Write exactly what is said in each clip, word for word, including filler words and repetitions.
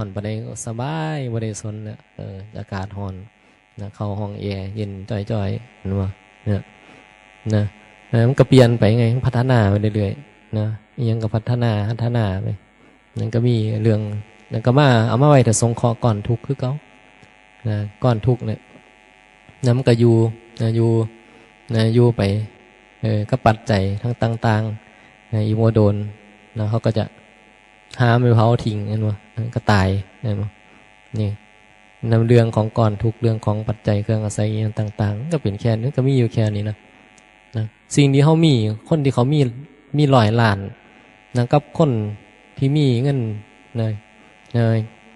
อนปานใดก็สบาย บ่ได้สนแล้ว เออ อากาศร้อนนะ เข้าห้องแอร์เย็นจ้อยๆ เห็นบ่ เนี่ย นะ เออ มันก็เปลี่ยนไปไง มันพัฒนาไปเรื่อยๆ นะ อิหยังก็พัฒนา พัฒนาไป นั่นก็มีเรื่อง แล้วก็มา เอามาไว้ถ้าสงเคราะห์ก้อนทุกข์คือเก่า นะ ก้อนทุกข์เนี่ย นะ มันก็อยู่ นะ อยู่ นะ อยู่ไป เออ กับปัจจัยทั้งต่างๆ นะ อีกบ่โดน นะ เขาก็จะหามไปเผาทิ้ง เห็นบ่ มันก็ตาย เห็นบ่ นี่ นำเรื่องของก้อนทุกข์ เรื่องของปัจจัยเครื่องอาศัยอิหยังต่างๆ มันก็เป็นแค่นี้ ก็มีอยู่แค่นี้นะ นะ สิ่งที่เขามี คนที่เขามี มีร้อยล้าน นะ กับคนที่มีเงิน นะ นะ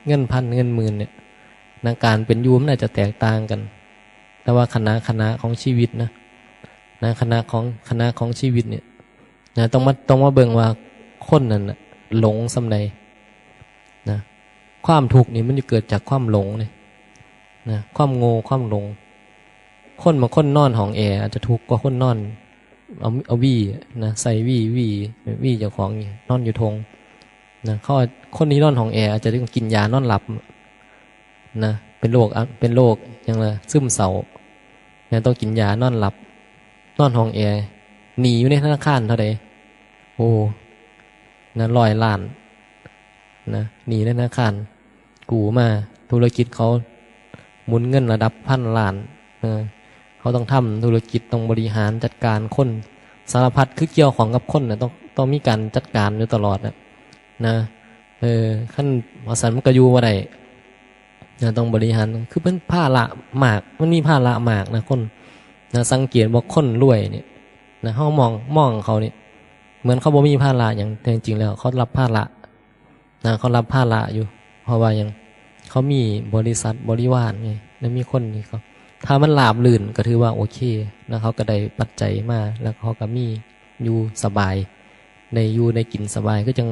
เงินพัน เงินหมื่นเนี่ย นะ การเป็นอยู่มันอาจจะแตกต่างกัน แต่ว่าขนาด ขนาดของชีวิตนะ นะ ขนาดของ ขนาดของชีวิตเนี่ย นะ ต้องมา ต้องมาเบิ่งว่าคนนั้นน่ะ หลงส่ำใด นะ ความทุกข์นี่มันจะเกิดจากความหลงเนี่ย นะ ความโง่ ความหลง คนบางคนนอนห้องแอร์อาจจะทุกข์กว่าคนนอน เอา เอาหวีนะ ใส่หวี หวี หวีเจ้าของนี่ นอนอยู่ทง นะ เขา คนที่นอนห้องแอร์อาจจะต้องกินยานอนหลับ นะ เป็นโรคอะ เป็นโรคหยังล่ะ ซึมเศร้า นะ ต้องกินยานอนหลับ นอนห้องแอร์ หนี้อยู่ในธนาคารเท่าใด โอ้ นะ ร้อยล้าน นะ หนี้ในธนาคาร กู้มา ธุรกิจเขาหมุนเงินระดับพันล้าน นะ เขาต้องทำธุรกิจ ต้องบริหารจัดการคน สารพัด คือเกี่ยวข้องกับคนน่ะ ต้อง ต้องมีการจัดการอยู่ตลอดน่ะ นะ เออ คันว่าซั่นมันก็อยู่บ่ได้ นะ ต้องบริหาร คือเป็นภาระมาก มันมีภาระมากนะ คน นะ สังเกตว่าคนรวยเนี่ย นะ เฮามอง มองเขาเนี่ย เหมือนเขาบ่มีภาระหยัง แต่จริงๆ แล้วเขารับภาระ นะ เขารับภาระอยู่ เพราะว่าหยัง เขามีบริษัทบริวารไง แล้วมีคนนี่เขา ถ้ามันราบรื่นก็ถือว่าโอเค แล้วเขาก็ได้ปัจจัยมา แล้วเขาก็มีอยู่สบาย ได้อยู่ได้กินสบาย คือจั่ง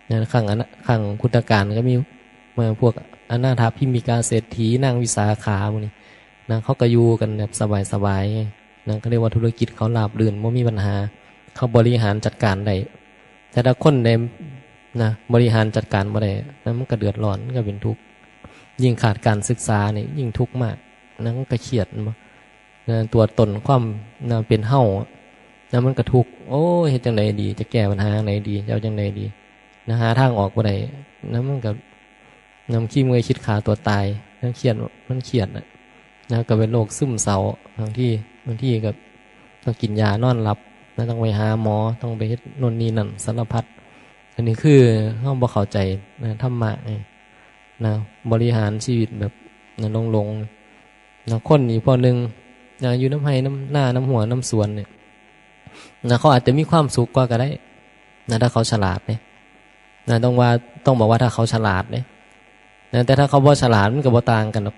นะ ครั้งอันนะ ครั้งพุทธกาลก็มี เมื่อพวกอนาถปิณฑิกาเศรษฐี นางวิสาขาหมู่นี้ นะ เขาก็อยู่กันแบบสบายๆ ไง นะ ก็เรียกว่าธุรกิจเขาราบรื่น บ่มีปัญหา เขาบริหารจัดการได้ แต่ถ้าคนใด นะ บริหารจัดการบ่ได้ นะ มันก็เดือดร้อน มันก็เป็นทุกข์ ยิ่งขาดการศึกษานี่ ยิ่งทุกข์มาก นะ มันก็เครียด แม่นบ่ นะ ตัวตนความ นะ เป็นเฮา นะ มันก็ทุกข์ โอ้ย เฮ็ดจั่งใดดี จะแก้ปัญหาจั่งใดดี จะเอาจั่งใดดี นะ หาทางออกบ่ได้ นะ มันก็ นะ ขี้เมื่อยคิดฆ่าตัวตาย นะ เครียด มันเครียดน่ะ นะ ก็เป็นโรคซึมเศร้า บางที บางทีก็ต้องกินยานอนหลับ นะ ต้องไปหาหมอ ต้องไปเฮ็ดโน่นนี่นั่นสารพัด อันนี้คือเฮาบ่เข้าใจ นะ ธรรมะนี่ นะ บริหารชีวิตแบบ นะ หลงๆ นะ คนอีกพวกหนึ่ง นะ อยู่นำไร่นำนา นำห้วยนำสวนเนี่ย นะ เขาอาจจะมีความสุขกว่าก็ได้ นะ ถ้าเขาฉลาดเนี่ย นะ ต้องว่า ต้องบอกว่าถ้าเขาฉลาดเนี่ย นะ แต่ถ้าเขาบ่ฉลาดมันก็บ่ต่างกันดอก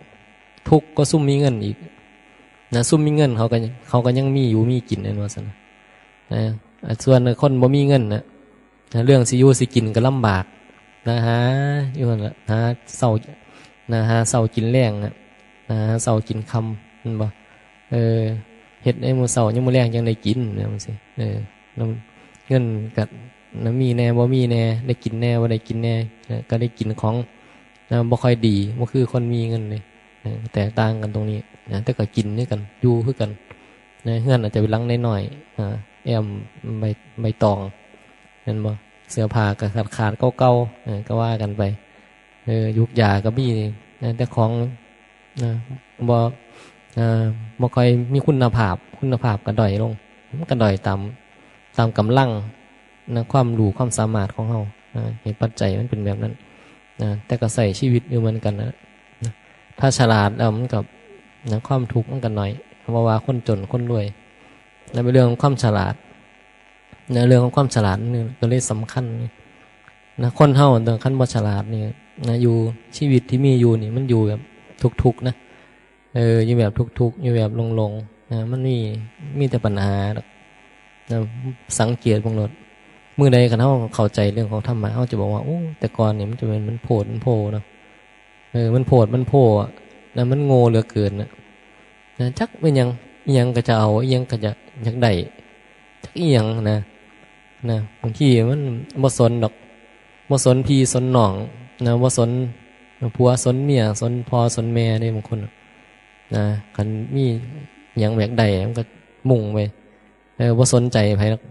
ทุกข์กว่าซุมมีเงินอีก นะ ซุมมีเงินเขาก็ เขาก็ยังมีอยู่มีกิน แม่นบ่ซั่นน่ะ นะ ส่วนคนบ่มีเงินน่ะ นะ เรื่องสิอยู่สิกินก็ลำบาก นะ หาอยู่หั่นล่ะ หาเช้า นะ หาเช้ากินแลงน่ะ นะ หาเช้ากินค่ำ แม่นบ่ เออ เฮ็ดให้มื้อเช้ายังมื้อแลงจั่งได้กิน ว่าจั่งซี้ เออ นำ เงินก็ นะ มีแหน่บ่มีแหน่ ได้กินแหน่บ่ได้กินแหน่ นะ ก็ได้กินของ นะ บ่ค่อยดี บ่คือคนมีเงินเลย นะ แตกต่างกันตรงนี้ นะ แต่ก็กินคือกัน อยู่คือกัน นะ เฮือนอาจจะเป็นหลังน้อยๆ อ่า แอมใบ ใบตอง แม่นบ่ เสื้อผ้าก็ขาดๆ เก่าๆ เออ ก็ว่ากันไป เออ ยูกยาก็มี นะ แต่ของ นะ บ่ อ่า บ่ค่อยมีคุณภาพ คุณภาพก็ด้อยลง มันก็ด้อยตาม ตามกำลัง นะ ความรู้ความสามารถของเฮา นะ เหตุปัจจัยมันเป็นแบบนั้น นะ แต่ก็ใช้ชีวิตอยู่เหมือนกันนะ นะ ถ้าฉลาดแล้วมันก็ นะ ความทุกข์มันก็น้อย บ่ว่าคนจนคนรวย นะ เป็นเรื่องของความฉลาด นะ เรื่องของความฉลาดนี่ก็เลยสำคัญ นะ คนเฮาเด้อ คันบ่ฉลาดนี่ นะ อยู่ ชีวิตที่มีอยู่นี่มันอยู่แบบทุกข์ๆ นะ เออ อยู่แบบทุกข์ๆ อยู่แบบหลงๆ นะ มันมี มีแต่ปัญหาดอก นะ สังเกตเบิ่งโลด มื้อใดคันเฮาเข้าใจเรื่องของธรรมะ เฮาจะบอกว่า โอ้ แต่ก่อนนี่มันจะเป็น มันโพดมันโพเนาะ เออ มันโพดมันโพอะ นะ มันโง่เหลือเกินน่ะ นะ จักเป็นหยัง อิหยังก็จะเอา อิหยังก็จะอยากได้ จักอิหยังนะ นะ บางทีมันบ่สนดอก บ่สนพี่สนน้อง นะ บ่สนผัวสนเมีย สนพ่อสนแม่เด้ บางคนน่ะ นะ คันมีหยังอยากได้มันก็มุ่งไป เออ บ่สนใจไผหรอก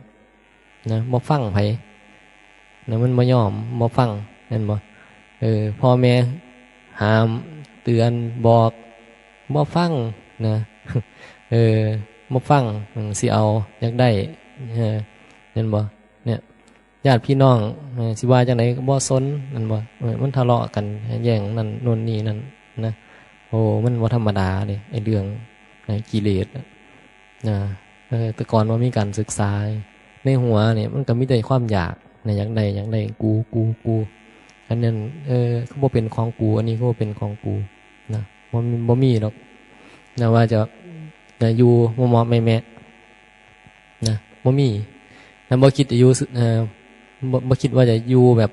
นะ บ่ฟังไผนะ มันบ่ยอม บ่ฟัง แม่นบ่ เออ พ่อแม่ห้าม เตือน บอก บ่ฟังนะ เออ บ่ฟัง อืม สิเอา อยากได้ เออ แม่นบ่ เนี่ย ญาติพี่น้อง เออ สิว่าจั่งใดก็บ่สน แม่นบ่ เออ มันทะเลาะกัน แย่งนั่นนู่นนี่นั่นนะ โอ้ มันบ่ธรรมดาเด้ ไอ้เรื่อง ไอ้กิเลสอะ นะ เออ แต่ก่อนบ่มีการศึกษา ในหัวเนี่ยมันก็มีแต่ความอยากนะ อยากได้ อยากได้ กู กู กู อันนั้น เออ คือบ่เป็นของกู อันนี้คือบ่เป็นของกูนะ บ่มี บ่มีดอกนะ ว่าจะ นะ อยู่เหมาะๆแมะๆนะ บ่มีนะ บ่คิดจะอยู่ เอ่อ บ่ บ่คิดว่าจะอยู่แบบ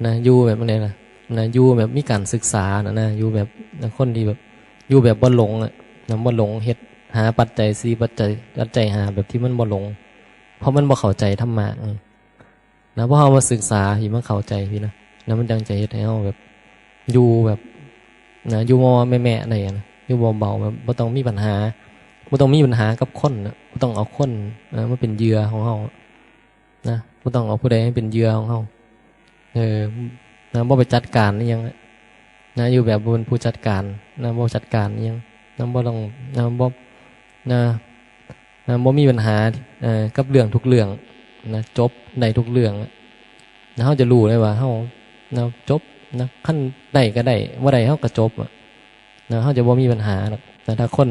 นะ อยู่แบบจั่งใดล่ะ นะ อยู่แบบมีการศึกษานะ นะ อยู่แบบ นะ คนที่แบบ อยู่แบบบ่หลงอะ นะ บ่หลง เฮ็ด หาปัจจัยสี่ ปัจจัย ปัจจัยห้า แบบที่มันบ่หลง เพราะมันบ่เข้าใจธรรมะไง นะ พอเฮามาศึกษา สิมาเข้าใจซี้นะ แล้วมันจั่งจะเฮ็ดให้เฮาแบบ อยู่แบบ นะ อยู่เหมาะๆแมะๆได้นะ อยู่เบาๆ แบบบ่ต้องมีปัญหา บ่ต้องมีปัญหากับคนนะ บ่ต้องเอาคน เอ่อ มาเป็นเหยื่อของเฮานะ บ่ต้องเอาผู้ใดให้เป็นเหยื่อของเฮา เออ นะ บ่ไปจัดการอิหยังนะ อยู่แบบบ่เป็นผู้จัดการนะ บ่จัดการอิหยังนะ บ่ต้อง นะ บ่ นะ นะ บ่มีปัญหา เอ่อ กับเรื่องทุกเรื่องนะ จบได้ทุกเรื่องอะ นะ เฮาจะรู้เลยว่าเฮา นะ จบนะ คันได้ก็ได้ บ่ได้เฮาก็จบอะ นะ เฮาจะบ่มีปัญหาดอกนะ ถ้าคน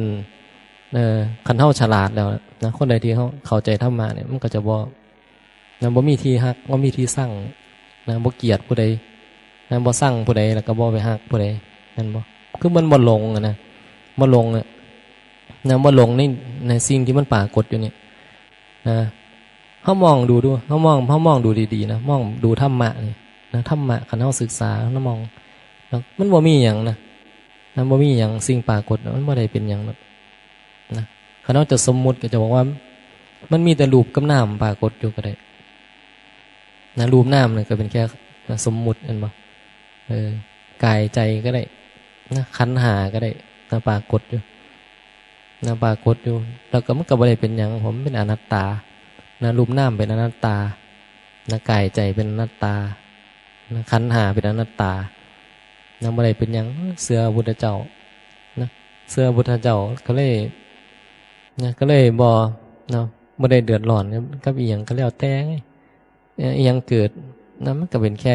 เอ่อ คันเฮาฉลาดแล้วนะ คนใดที่เฮาเข้าใจธรรมะเนี่ย มันก็จะบ่ นะ บ่มีที่ฮัก บ่มีที่ซังนะ บ่เกลียดผู้ใดนะ บ่ซังผู้ใด แล้วก็บ่ไปฮักผู้ใด แม่นบ่ คือมันบ่หลงอะนะ บ่หลงอะนะ บ่หลงใน ในสิ่งที่มันปรากฏอยู่เนี่ยนะ เฮามองดูดู เฮามอง เฮามองดูดีๆนะ มองดูธรรมะนี่นะ ธรรมะ คันเฮาศึกษา เฮามองนะ มันบ่มีหยังนะ นะ บ่มีหยัง สิ่งปรากฏน่ะ มันบ่ได้เป็นหยังหรอกนะ คันเฮาจะสมมุติก็จะบอกว่า มันมีแต่รูปกับนามปรากฏอยู่ก็ได้นะ รูปนามนี่ก็เป็นแค่สมมุติ แม่นบ่ เออ กายใจก็ได้นะ ขันธ์ห้าก็ได้นะ ปรากฏอยู่นะ ปรากฏอยู่ แล้วก็มันก็บ่ได้เป็นหยัง เพราะมันเป็นอนัตตานะ รูปนามเป็นอนัตตานะ กายใจเป็นอนัตตานะ ขันธ์ห้าเป็นอนัตตานะ บ่ได้เป็นหยัง เชื่อพุทธเจ้านะ เชื่อพุทธเจ้าก็เลยนะ ก็เลยบ่ เนาะ บ่ได้เดือดร้อนกับอิหยังก็แล้วแต่ไง เอ่อ อิหยังเกิดนะ มันก็เป็นแค่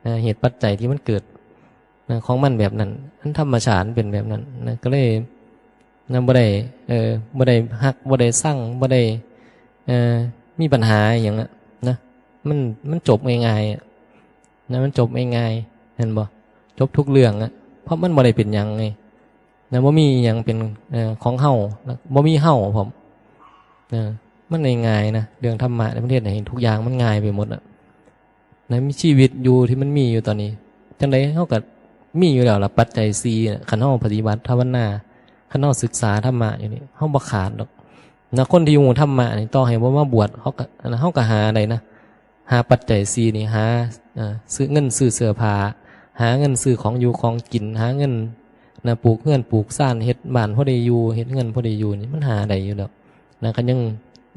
เอ่อ เหตุปัจจัยที่มันเกิดนะ ของมันแบบนั้น อันธรรมชาติมันเป็นแบบนั้นนะ ก็เลยนะ บ่ได้ เอ่อ บ่ได้ฮัก บ่ได้ซัง บ่ได้ เอ่อ มีปัญหาอิหยังอะนะ มัน มันจบง่ายๆอะนะ มันจบง่ายๆ แม่นบ่ จบทุกเรื่องอะ เพราะมันบ่ได้เป็นหยังไงนะ บ่มีอิหยังเป็น เอ่อ ของเฮานะ บ่มีเฮาพร้อม เออ มันง่ายๆนะ เรื่องธรรมะในประเทศเนี่ย เห็นทุกอย่างมันง่ายไปหมดอะนะ มีชีวิตอยู่ที่มันมีอยู่ตอนนี้ จั่งใดเฮาก็มีอยู่แล้วล่ะ ปัจจัยสี่น่ะ คันเฮาปฏิบัติภาวนา คันเฮาศึกษาธรรมะอยู่นี่ เฮาบ่ขาดดอกนะ คนที่อยู่ธรรมะนี่ ต่อให้บ่มาบวช เฮาก็ เฮาก็หาได้นะ หาปัจจัยสี่นี่ หา เอ่อ ซื้อ เงินซื้อเสื้อผ้า หาเงินซื้อของอยู่ของกิน หาเงินนะ ปลูกเฮือนปลูกซาน เฮ็ดบ้านพอได้อยู่ เฮ็ดเฮือนพอได้อยู่นี่ มันหาได้อยู่ดอกนะ คันยัง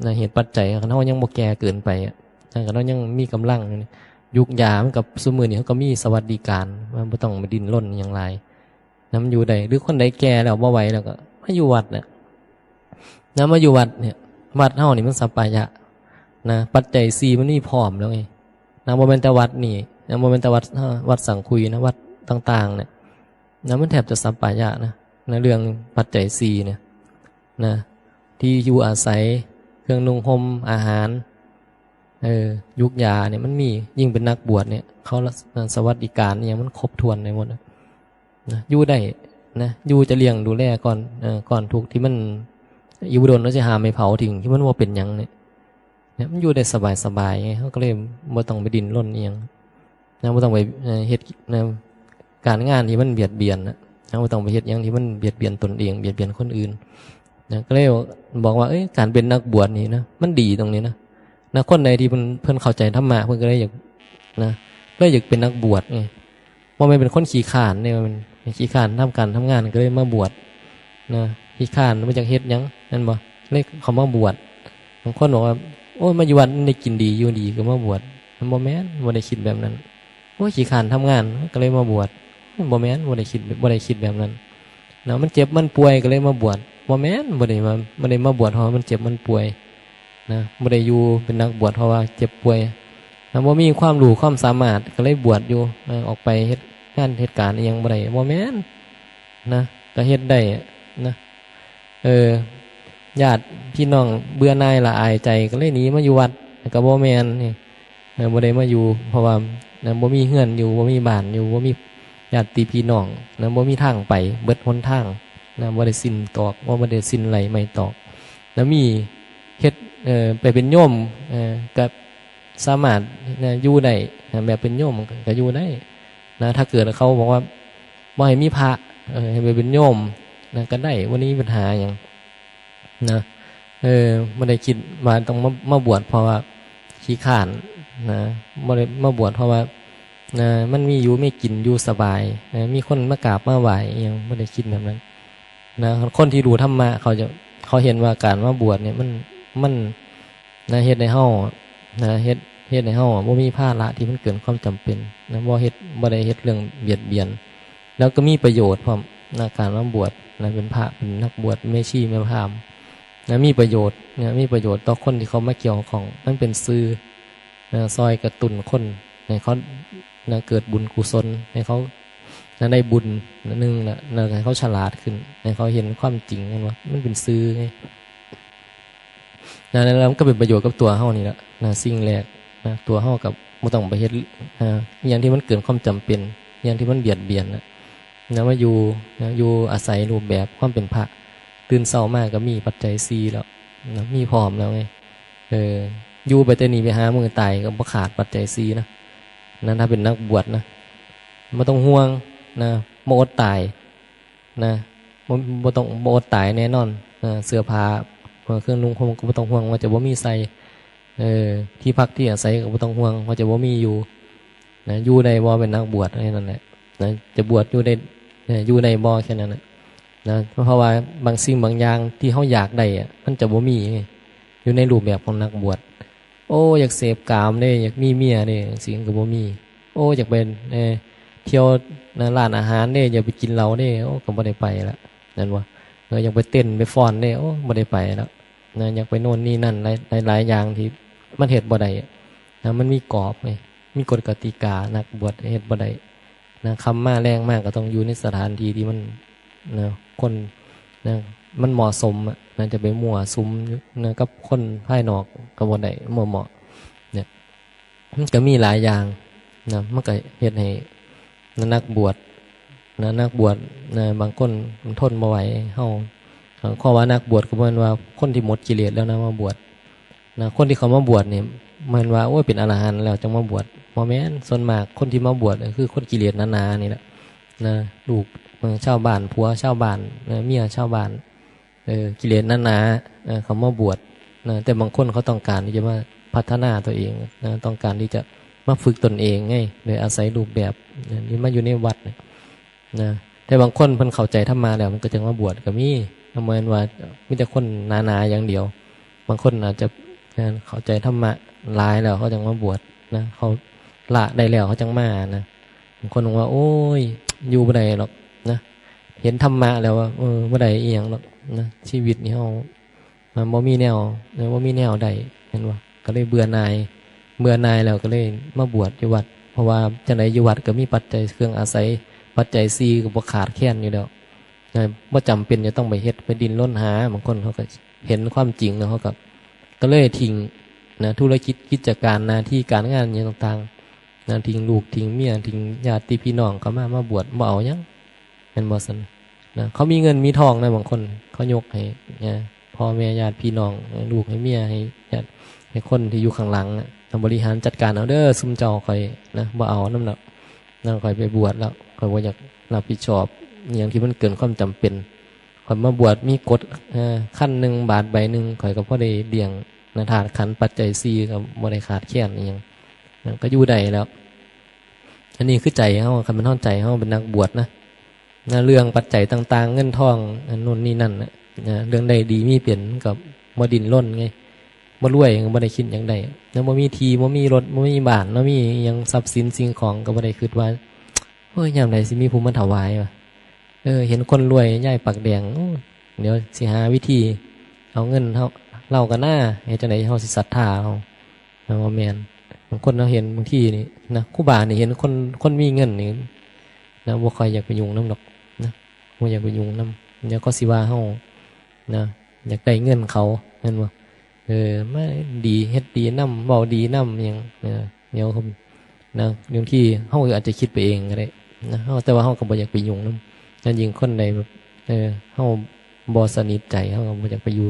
นะ เหตุปัจจัย คันเฮายังบ่แก่เกินไปอะนะ คันเฮายังมีกำลังอยู่นี่ ยุกยามันก็ ซุมื้อนี้เฮาก็มีสวัสดิการ มันบ่ต้องไปดิ้นรนอิหยังหลายนะ มันอยู่ได้ หรือคนใดแก่แล้วบ่ไหวแล้วก็มาอยู่วัดน่ะนะ มาอยู่วัดเนี่ย วัดเฮานี่มันสัปปายะนะ ปัจจัยสี่มันมีพร้อมแล้วไงนะ บ่แม่นแต่วัดนี่นะ บ่แม่นแต่วัด วัดสังคุยนะ วัดต่างๆเนี่ยนะ มันแทบจะสัปปายะนะ ในเรื่องปัจจัยสี่เนี่ยนะ ที่อยู่อาศัย เครื่องนุ่งห่ม อาหาร เออ ยุกยาเนี่ยมันมี ยิ่งเป็นนักบวชเนี่ย เขาละ สวัสดิการอิหยังมันครบถ้วนไปหมดอะนะ อยู่ได้นะ อยู่จะเลี้ยงดูแลก่อน เอ่อ ก่อนทุกข์ที่มัน อยู่บ่ดนแล้วจะหาไม้เผาทิ้ง ที่มันบ่เป็นหยังเนี่ย เนี่ย มันอยู่ได้สบายๆไง เฮาก็เลยบ่ต้องไปดิ้นรนอิหยังนะ บ่ต้องไป เอ่อ เฮ็ด นะ การงานที่มันเบียดเบียนนะ เฮาบ่ต้องไปเฮ็ดหยังที่มันเบียดเบียนตนเอง เบียดเบียนคนอื่นนะ ก็เลยบอกว่า เอ้ย การเป็นนักบวชนี่นะ มันดีตรงนี้นะ นะ คนใดที่เพิ่น เพิ่นเข้าใจธรรมะ เพิ่นก็เลยอยาก นะ เลยอยากเป็นนักบวชไง บ่แม่นเป็นคนขี้คร้านเด้ มันขี้คร้านทำการทำงานก็เลยมาบวชนะ ขี้คร้านบ่อยากเฮ็ดหยัง แม่นบ่ เลยเข้ามาบวช บางคนบอกว่า โอ้ย มาอยู่วัดมันได้กินดีอยู่ดีก็มาบวช มันบ่แม่น บ่ได้คิดแบบนั้น โอ้ย ขี้คร้านทำงานก็เลยมาบวช มันบ่แม่น บ่ได้คิด บ่ได้คิดแบบนั้นนะ มันเจ็บมันป่วยก็เลยมาบวช บ่แม่น บ่ได้มา บ่ได้มาบวชเพราะว่ามันเจ็บมันป่วยนะ บ่ได้อยู่เป็นนักบวชเพราะว่าเจ็บป่วยนะ บ่มีความรู้ความสามารถก็เลยบวชอยู่ เออ ออกไปเฮ็ดงานเฮ็ดการอิหยังบ่ได้ บ่แม่นนะ ก็เฮ็ดได้นะ เออ ญาติพี่น้องเบื่อหน่ายละอายใจก็เลยหนีมาอยู่วัด ก็บ่แม่นนี่ เออ บ่ได้มาอยู่ เพราะว่านะ บ่มีเฮือนอยู่ บ่มีบ้านอยู่ บ่มีญาติพี่น้องนะ บ่มีทางไป เบิดหนทางนะ บ่ได้สิ้นตอก บ่ได้สิ้นไร่ไม้ตอก แล้วมีเฮ็ด เอ่อ ไปเป็นโยม เอ่อ ก็สามารถนะ อยู่ได้นะ แบบเป็นโยมก็อยู่ได้นะ ถ้าเกิดเขาบอกว่าบ่ให้มีพระ เออ ให้ไปเป็นโยมนะ ก็ได้ บ่ได้มีปัญหาหยังนะ เออ บ่ได้คิดว่าต้องมา มาบวชเพราะว่าขี้คร้านนะ บ่ได้มาบวชเพราะว่านะ มันมีอยู่มีกินอยู่สบายนะ มีคนมากราบมาไหว้อิหยัง บ่ได้คิดแบบนั้นนะ คนที่รู้ธรรมะเขาจะ เขาเห็นว่าการมาบวชเนี่ยมัน มันนะ เฮ็ดให้เฮานะ เฮ็ด เฮ็ดให้เฮาบ่มีภาระที่มันเกินความจำเป็นนะ บ่เฮ็ด บ่ได้เฮ็ดเรื่องเบียดเบียน แล้วก็มีประโยชน์พร้อมนะ การมาบวชนะ เป็นพระ เป็นนักบวช แม่ชี แม่พราหมณ์นะ มีประโยชน์นะ มีประโยชน์ต่อคนที่เขามาเกี่ยวข้อง มันเป็นสื่อนะ ซอยกระตุ้นคนให้เขานะ เกิดบุญกุศล ให้เขานะ ได้บุญนะ หนึ่งละนะ ให้เขาฉลาดขึ้น ให้เขาเห็นความจริง แม่นบ่ มันเป็นสื่อไง นะ แล้วมันก็เป็นประโยชน์กับตัวเฮานี่แหละนะ สิ่งแรกนะ ตัวเฮากับบ่ต้องไปเฮ็ดนะ อหย่างที่มันเกินความจำเป็น อหย่างที่มันเบียดเบียนนะ นะ มาอยู่นะ อยู่อาศัยรูปแบบความเป็นพระ ตื่นเช้ามาก็มีปัจจัยสี่แล้วนะ มีพร้อมแล้วไง เออ อยู่ไปแต่นี้ไปหามื้อตายก็บ่ขาดปัจจัยสี่นะ นะ ถ้าเป็นนักบวชนะ บ่ต้องห่วงนะ บ่อดตายนะ บ่ บ่ต้อง บ่อดตายแน่นอนนะ เสื้อผ้า เครื่องนุ่งห่มก็บ่ต้องห่วงว่าจะบ่มีใส่ เออ ที่พักที่อาศัยก็บ่ต้องห่วงว่าจะบ่มีอยู่นะ อยู่ได้บ่เป็นนักบวชแค่นั้นแหละนะ จะบวชอยู่ได้ เออ อยู่ได้บ่แค่นั้นแหละนะ เพราะว่าบางสิ่งบางอย่างที่เฮาอยากได้อะ มันจะบ่มีไง อยู่ในรูปแบบของนักบวช โอ้ อยากเสพกามเด้ อยากมีเมียเด้ จั่งซี้ก็บ่มี โอ้ อยากไป เอ่อ เที่ยวนะ ร้านอาหารเด้ อยากไปกินเหล้าเด้ โอ้ ก็บ่ได้ไปละ แม่นบ่ เออ อยากไปเต้นไปฟ้อนเด้ โอ้ บ่ได้ไปละนะ อยากไปโน่นนี่นั่น หลาย หลาย หลายอย่างที่มันเฮ็ดบ่ได้อะนะ มันมีกรอบไง มีกฎกติกา นักบวชเฮ็ดบ่ได้นะ ค่ำมาแลงมาก็ต้องอยู่ในสถานที่ที่มันนะ คนนะ มันเหมาะสมอะนะ จะไปมั่วสุมอยู่นะ กับคนภายนอกก็บ่ได้ บ่เหมาะ เนี่ย มันก็มีหลายอย่างนะ มันก็เฮ็ดให้นะ นักบวชนะ นักบวชนะ บางคนมันทนบ่ไหว เฮา เอ่อ ข้อว่านักบวชก็บ่แม่นว่าคนที่หมดกิเลสแล้วนะมาบวชนะ คนที่เขามาบวชเนี่ย บ่แม่นว่า โอ้ย เป็นอรหันต์แล้วจั่งมาบวช บ่แม่น ส่วนมากคนที่มาบวชก็คือคนกิเลสหนาๆนี่แหละนะ ลูก เอ่อ ชาวบ้าน ผัวชาวบ้านนะ เมียชาวบ้าน เออ กิเลสหนาๆ เออ เขามาบวชนะ แต่บางคนเขาต้องการที่จะมาพัฒนาตัวเองนะ ต้องการที่จะมาฝึกตนเองไง โดยอาศัยรูปแบบนะ ที่มาอยู่ในวัดเนี่ยนะ แต่บางคนเพิ่นเข้าใจธรรมะแล้ว มันก็จั่งมาบวชก็มี บ่แม่นว่ามีแต่คนหนาๆอย่างเดียว บางคนอาจจะ เอ่อ เข้าใจธรรมะหลายแล้วเขาจั่งมาบวชนะ เขาละได้แล้วเขาจั่งมานะ บางคนบอกว่า โอ้ย อยู่บ่ได้หรอกนะ เห็นธรรมะแล้วว่า เออ บ่ได้อีหยังหรอกนะ ชีวิตนี่เฮา มันบ่มีแนว เออ บ่มีแนวใด เห็นบ่ ก็เลยเบื่อหน่าย เบื่อหน่ายแล้วก็เลยมาบวชอยู่วัด เพราะว่าจั่งใดอยู่วัดก็มีปัจจัยเครื่องอาศัย ปัจจัยสี่ก็บ่ขาดแคลนอยู่แล้วนะ บ่จำเป็นจะต้องไปเฮ็ด ไปดิ้นรนหา บางคนเขาก็เห็นความจริงแล้วเขาก็ ก็เลยทิ้งนะ ธุรกิจ กิจการ หน้าที่การงานอิหยังต่างๆนะ ทิ้งลูก ทิ้งเมีย ทิ้งญาติพี่น้อง เขามา มาบวช บ่เอาหยัง แม่นบ่ซั่นนะ เขามีเงินมีทองนะ บางคนเขายกให้นะ พ่อแม่ญาติพี่น้อง ลูกให้เมีย ให้ญาติ ให้คนที่อยู่ข้างหลังนะ บริหารจัดการเอาเด้อ ซุมเจ้า ข้อยนะ บ่เอานำดอกนะ ข้อยไปบวชแล้ว ข้อยบ่อยากรับผิดชอบอิหยังที่มันเกินความจำเป็น ข้อยมาบวชมีกฐ เอ่อ คันหนึ่ง บาทใบหนึ่ง ข้อยก็พอได้เลี้ยงนะ ธาตุขันธ์ปัจจัยสี่ ก็บ่ได้ขาดแคลนอิหยังนะ ก็อยู่ได้แล้ว อันนี้คือใจเฮา คันแม่นเฮา ใจเฮาเป็นนักบวชนะ นะ เรื่องปัจจัยต่างๆ เงินทอง อันนู่นนี่นั่นน่ะ นะ เรื่องใดดีมีเป็น มันก็บ่ดิ้นรนไง บ่รวยก็บ่ได้คิดอยากได้ นะ บ่มีที่ บ่มีรถ บ่มีบ้าน บ่มีอิหยัง ทรัพย์สินสิ่งของ ก็บ่ได้คิดว่า โอ้ย ยามใดสิมีผู้มาถวายวะ เออ เห็นคนรวย ยายปากแดง โอ้ เดี๋ยวสิหาวิธี เอาเงินเฮา เลาก็น่า เฮ็ดจั่งใดเฮาสิศรัทธาเฮา นะ บ่แม่น บางคนเฮาเห็น บางทีนี่นะ ครูบานี่เห็นคน คนมีเงินนี่นะ บ่ค่อยอยากไปยุ่งนำดอกนะ บ่อยากไปยุ่งนำ เดี๋ยวเขาสิว่าเฮานะ อยากได้เงินเขา แม่นบ่ เออ มาดี เฮ็ดดีนำ เว้าดีนำ อิหยัง เออ เดี๋ยวเขา นะ บางทีเฮาอาจจะคิดไปเองก็ได้นะ เฮา แต่ว่าเฮาก็บ่อยากไปยุ่งนำ นะ ยิ่งคนใดแบบ เออ เฮาบ่สนิทใจ เฮาก็บ่อยากไปอยู่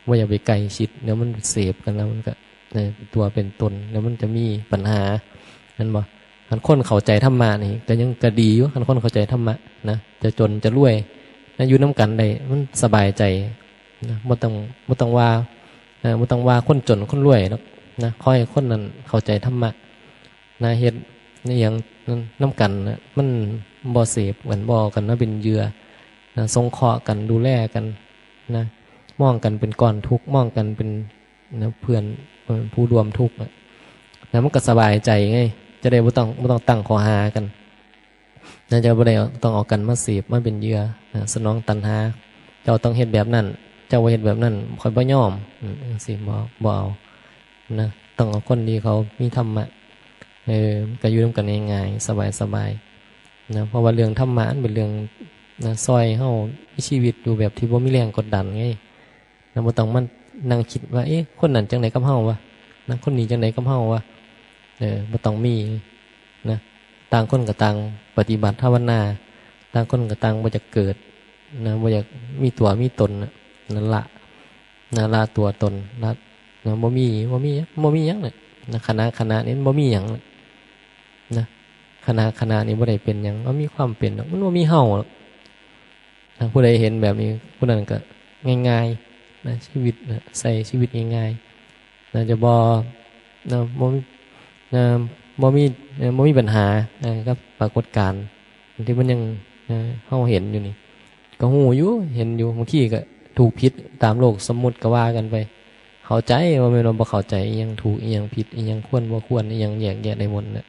บ่อยากไปใกล้ชิด เดี๋ยวมันเสพกันแล้วมันก็ เออ เป็นตัวเป็นตน แล้วมันจะมีปัญหา แม่นบ่ คันคนเข้าใจธรรมะนี่ก็ยังก็ดีอยู่ คันคนเข้าใจธรรมะนะ จะจนจะรวยนะ อยู่นำกันได้ มันสบายใจนะ บ่ต้อง บ่ต้องว่า เออ บ่ต้องว่าคนจนคนรวยดอกนะ ขอให้คนนั้นเข้าใจธรรมะนะ เฮ็ดอิหยังนำกันนะ มันบ่เสพกัน บ่เอากันมาเป็นเหยื่อนะ สงเคราะห์กัน ดูแลกันนะ มองกันเป็นก้อนทุกข์ มองกันเป็นนะ เพื่อน เอ่อ ผู้ร่วมทุกข์อะนะ มันก็สบายใจไง จะได้บ่ต้อง บ่ต้องตั้งข้อหากันนะ จะบ่ได้ต้องเอากันมาเสพ มาเป็นเหยื่อนะ สนองตัณหา เจ้าต้องเฮ็ดแบบนั้น เจ้าบ่เฮ็ดแบบนั้น ข้อยบ่ยอม อืม จั่งซี้ บ่ บ่เอานะ ต้องเอาคนที่เขามีธรรมะ เออ ก็อยู่นำกันง่ายๆ สบายๆ นะ เพราะว่าเรื่องธรรมะมันเป็นเรื่องนะ ซ่อยเฮามีชีวิตอยู่แบบที่บ่มีแรงกดดันไง นะ บ่ต้องมานั่งคิดว่า เอ๊ะ คนนั้นจั่งใดกับเฮาวะ นะ คนนี้จั่งใดกับเฮาวะ เออ บ่ต้องมีนะ ต่างคนก็ต่างปฏิบัติภาวนา ต่างคนก็ต่างบ่อยากเกิดนะ บ่อยากมีตัวมีตนนะ นั่นละนะ ละตัวตน ละนะ บ่มี บ่มี บ่มีหยังน่ะนะ คณะ คณะนี่มันบ่มีหยังน่ะนะ คณะ คณะนี่บ่ได้เป็นหยัง บ่มีความเป็นดอก มันบ่มีเฮาหรอก ถ้าผู้ใดเห็นแบบนี้ ผู้นั้นก็ง่ายๆ นะ ชีวิตนะ ใช้ชีวิตง่ายๆ น่าจะบ่ นะ บ่มี นะ บ่มี นะ บ่มีปัญหา นะ กับปรากฏการณ์ที่มันยัง นะ เฮาเห็นอยู่นี่ ก็ฮู้อยู่ เห็นอยู่ บางทีก็ถูกผิดตามโลกสมมุติก็ว่ากันไป เข้าใจ บ่แม่นว่าบ่เข้าใจ อิหยังถูก อิหยังผิด อิหยังควรบ่ควร อิหยังแยกแยะได้หมดน่ะ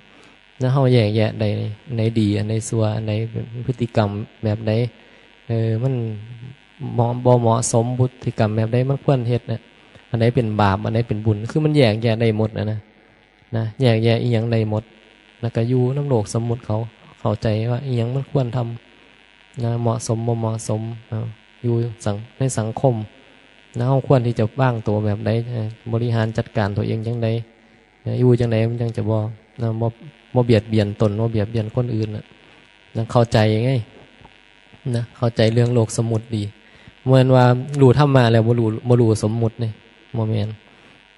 แล้วเฮาแยกแยะได้ อันใดดี อันใดชั่ว อันใดเป็นพฤติกรรมแบบใด เออ มันเหมาะ บ่เหมาะสม พฤติกรรมแบบใดมันควรเฮ็ดน่ะ อันใดเป็นบาป อันใดเป็นบุญ คือมันแยกแยะได้หมดน่ะนะ นะ แยกแยะอิหยังได้หมด แล้วก็อยู่นำโลกสมมุติเขา เข้าใจว่าอิหยังมันควรทำ นะ เหมาะสมบ่เหมาะสม เอ่อ อยู่สัง ในสังคม นะ เฮาควรที่จะวางตัวแบบใด เอ่อ บริหารจัดการตัวเองจั่งใด นะ อยู่จั่งใดมันจั่งจะบ่ นะ บ่ บ่เบียดเบียนตน บ่เบียดเบียนคนอื่นน่ะ นะ เข้าใจไง นะ เข้าใจเรื่องโลกสมมุติดี บ่แม่นว่ารู้ธรรมะแล้วบ่รู้ บ่รู้สมมุตินี่ บ่แม่น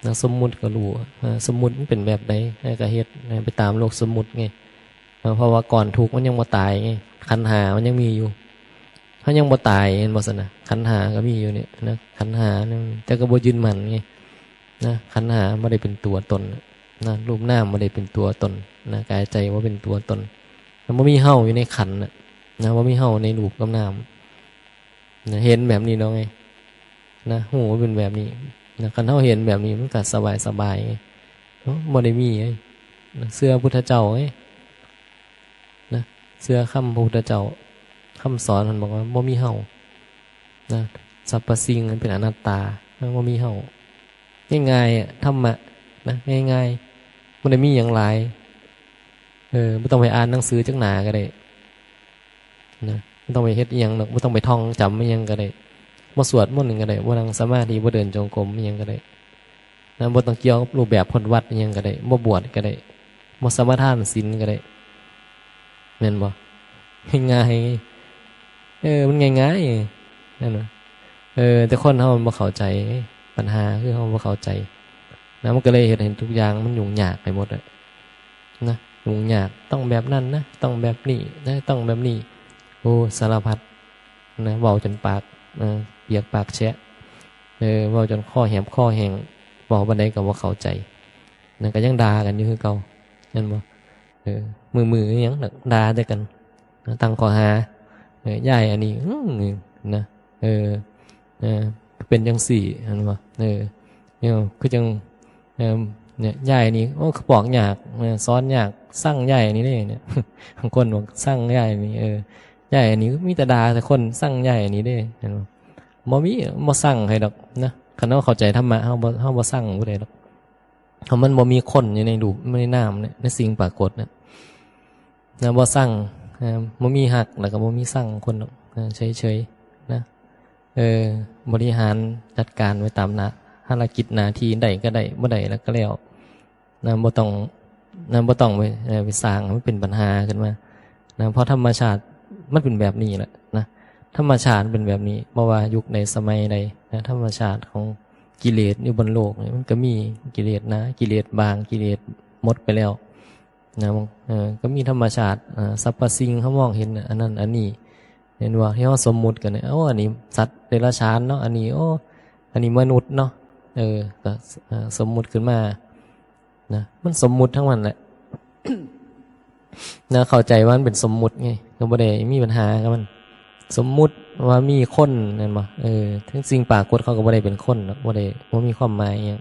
นะ สมมุติก็รู้ อ่า สมมุติมันเป็นแบบใด ให้ก็เฮ็ด ให้ไปตามโลกสมมุติไง นะ เพราะว่าก้อนทุกข์มันยังบ่ตายไง ขันธ์ห้ามันยังมีอยู่ เฮายังบ่ตาย เห็นบ่ซั่นน่ะ ขันธ์ห้าก็มีอยู่เนี่ยนะ ขันธ์ห้านี่ แต่ก็บ่ยึดมั่นไง นะ ขันธ์ห้าบ่ได้เป็นตัวตนน่ะ นะ รูปนามบ่ได้เป็นตัวตน นะ กายใจบ่เป็นตัวตน มันบ่มีเฮาอยู่ในขันธ์น่ะ นะ บ่มีเฮาในรูปกับนาม นะ เห็นแบบนี้แล้วไง นะ ฮู้ว่าเป็นแบบนี้ นะ คันเฮาเห็นแบบนี้มันก็สบายสบายไง เนาะ บ่ได้มีไง นะ เชื่อพุทธเจ้าไง นะ เชื่อคำพระพุทธเจ้า คำสอนมันบอกว่าบ่มีเฮา นะ สรรพสิ่งมันเป็นอนัตตา มันบ่มีเฮา ง่ายๆอะ ธรรมะ นะ ง่ายๆ บ่ได้มีหยังหลาย เออ บ่ต้องไปอ่านหนังสือจักหน้าก็ได้ นะ บ่ต้องไปเฮ็ดอิหยังดอก บ่ต้องไปท่องจำอิหยังก็ได้ บ่สวดมนต์ก็ได้ บ่นั่งสมาธิ บ่เดินจงกรมอิหยังก็ได้ นะ บ่ต้องเกี่ยวกับรูปแบบพจน์วัตรอิหยังก็ได้ บ่บวชก็ได้ บ่สมาทานศีลก็ได้ แม่นบ่ ง่ายๆ เออ มันง่ายๆ นั่นน่ะ เออ แต่คนเฮามันบ่เข้าใจ ปัญหาคือเฮาบ่เข้าใจ นะ มันก็เลยเฮ็ดให้ทุกอย่างมันยุ่งยากไปหมดอะ นะ ยุ่งยาก ต้องแบบนั้นนะ ต้องแบบนี้นะ ต้องแบบนี้ โอ้ สารพัด นะ เว้าจนปาก เอ่อ เปียกปากแฉะ เออ เว้าจนคอแหบคอแห้ง เว้าปานใดก็บ่เข้าใจ นั่นก็ยังด่ากันอยู่คือเก่า แม่นบ่ เออ มือมืออิหยังดอก ด่าแต่กัน ตั้งข้อหา เออ ยายอันนี้ อื้อ นะ เออ เออ เป็นจังซี่ เห็นบ่ เออ เนี่ย คือจัง เออ เนี่ย ยายนี่ โอ้ คือบอกยาก เออ สอนยาก สั่งยายนี่เด้ เนี่ย บางคนบอกสั่งยายนี่ เออ ยายอันนี้มีแต่ด่าแต่คน สั่งยายอันนี้เด้ เห็นบ่ บ่มี บ่สั่งให้ดอกนะ คันเฮาเข้าใจธรรมะ เฮาบ่ เฮาบ่สั่งผู้ใดดอก เพราะมันบ่มีคนอยู่ในรูป ในนามเนี่ย ในสิ่งปรากฏเนี่ย นะ บ่สั่ง นะ บ่มีฮัก แล้วก็บ่มีสั่งคนดอก นะ เฉยๆ นะ เออ บริหารจัดการไว้ตามหน้า ภารกิจหน้าที่ ได้ก็ได้ บ่ได้แล้วก็แล้ว นะ บ่ต้อง นะ บ่ต้องไป เอ่อ ไปสร้างให้มันเป็นปัญหาขึ้นมา นะ เพราะธรรมชาติมันเป็นแบบนี้แหละนะ ธรรมชาติมันเป็นแบบนี้ บ่ว่ายุคใดสมัยใดนะ ธรรมชาติของกิเลสอยู่บนโลกนี่ มันก็มีกิเลสหนา กิเลสบาง กิเลสหมดไปแล้ว นะ เออ ก็มีธรรมชาติ อ่า สรรพสิ่งเฮามองเห็นน่ะ อันนั้นอันนี้ เห็นบ่ ที่เฮาสมมุติกันเนี่ย โอ้ อันนี้สัตว์เดรัจฉานเนาะ อันนี้ โอ้ อันนี้มนุษย์เนาะ เออ ก็ เอ่อ สมมุติขึ้นมา นะ มันสมมุติทั้งนั้นแหละ นะ เข้าใจว่ามันเป็นสมมุติไง ก็บ่ได้มีปัญหากับมัน สมมุติว่ามีคน แม่นบ่ เออ ทั้งสิ่งปรากฏเขาก็บ่ได้เป็นคนดอก บ่ได้ บ่มีความหมายอิหยัง